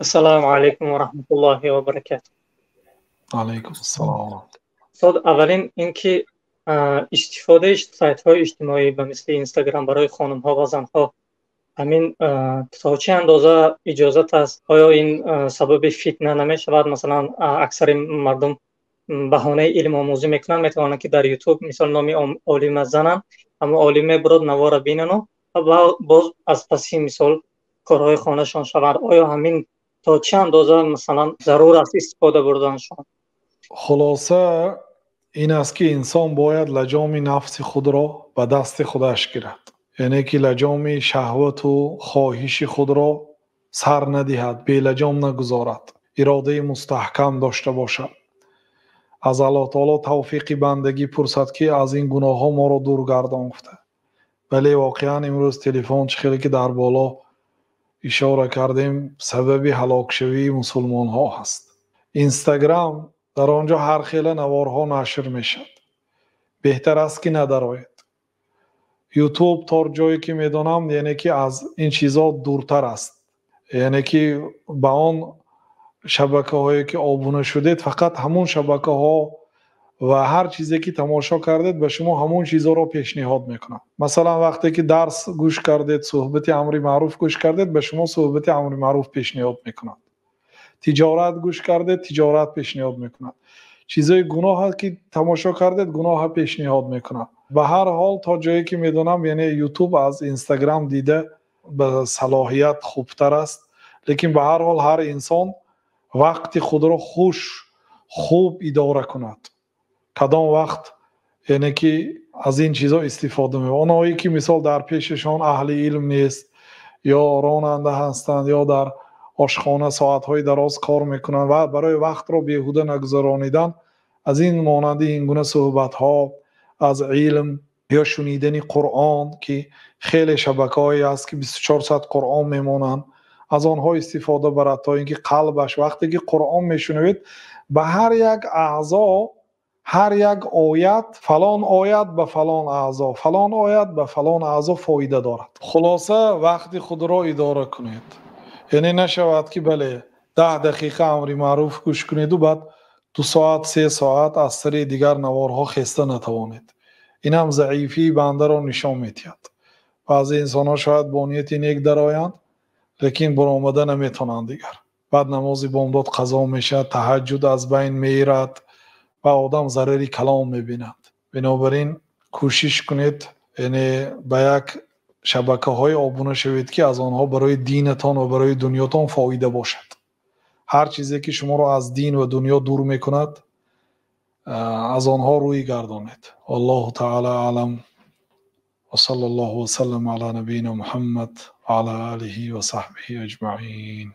Ассалому алайкум ва раҳматуллоҳи ва баракатуҳ. Алайкум ассалом. Устод, аввалин инки истифодаи сайтҳои иҷтимоӣ ба мисли Инстаграм барои хонумҳо ва занҳо ҳамин то чӣ андоза иҷозат аст? Оё ин сабаби фитна намешавад? Масалан, аксари мардум баҳонаи илмомӯзӣ мекунанд, метавонанд ки дар Ютуб мисол номи олима зананд, аммо олим мебурад навора бинанд ва боз аз паси мисол корҳои хонашон шаванд. Оё ҳамин то чӣ андоза масалан зарур аст истифода бурданашон? Хулоса ин аст, ки инсон бояд лаҷоми нафси худро ба дасти худаш гирад, яъне ки лаҷоми шаҳвату хоҳиши худро сар надиҳад, белаҷом нагузорад, иродаи мустаҳкам дошта бошад, аз Аллоҳ таоло тавфиқи бандагӣ пурсад, ки аз ин гуноҳҳо моро дур гардон гуфта. Вале воқеан имрӯз телефон, чӣ хеле ки дар боло ишора кардем, сабаби ҳалокшавии мусулмонҳо ҳаст. Инстаграм, дар он ҷо ҳар хела наворҳо нашр мешавад, беҳтар аст, ки надарояд. Ютуб то ҷое ки медонам, яъне ки аз ин чизҳо дуртар аст, яъне ки ба он шабакаҳое ки обуна шудед, фақат ҳамон шабакаҳо ва ҳар чизе ки тамошо кардед, ба шумо ҳамон чизҳоро пешниҳод мекунад. Масалан, вақте ки дарс гӯш кардед, суҳбати амри маъруф гӯш кардед, ба шумо суҳбати амри маъруф пешниҳод мекунад. Тиҷорат гӯш кардед, тиҷорат пешниҳод мекунад. Чизҳои гуноҳ ки тамошо кардед, гуноҳ пешниҳод мекунад. Ба ҳар ҳол, то ҷое ки медонам, яъне Ютуб аз Инстаграм дида ба салоҳият хубтар аст, лекин ба ҳар ҳол ҳар инсон вақти худро хуш хуб идора кунад, кадом вақт яъне ки аз ин чизҳо истифода мебарад. Онҳое ки мисол дар пешашон аҳли илм нест, ё ронанда ҳастанд, ё дар ошхона соатҳои дароз кор мекунанд ва барои вақтро беҳуда нагузаронидан аз ин монанди ин гуна суҳбатҳо аз илм ё шунидани Қуръон, ки хеле шабакаҳое аст, ки 24 соат Қуръон мемонанд, аз онҳо истифода барад, то ин ки қалбаш вақте ки Қуръон мешунавед, ба ҳар як аъзо ҳар як оят, фалон оят ба фалон аъзо, фалон оят ба фалон аъзо фоида дорад. Хулоса, вақти худро идора кунед, яъне нашавад, ки бале 10 дақиқа амри маъруф гӯш кунеду баъд 2 соат, 3 соат аз сари дигар наворҳо хеста натавонед. Ин ҳам заифии бандаро нишон медиҳад. Баъзе инсонҳо шояд бо нияти нек дароянд, лекин баромада наметавонанд дигар. Баъд намози бомдод қазо мешавад, таҳаҷҷуд аз байн мерад ва одам зарари калом мебинад. Бинобар ин кӯшиш кунед, яъне ба як шабакаҳое обуна шавед, ки аз онҳо барои динатон ва барои дунётон фоида бошад. Ҳар чизе ки шуморо аз дин ва дунё дур мекунад, аз онҳо рӯй гардонед. Валлоҳу таъала аълам, ва саллаллоҳу ва саллам ала набийина Муҳаммад ва ала олиҳи ва саҳбиҳи аҷмаин.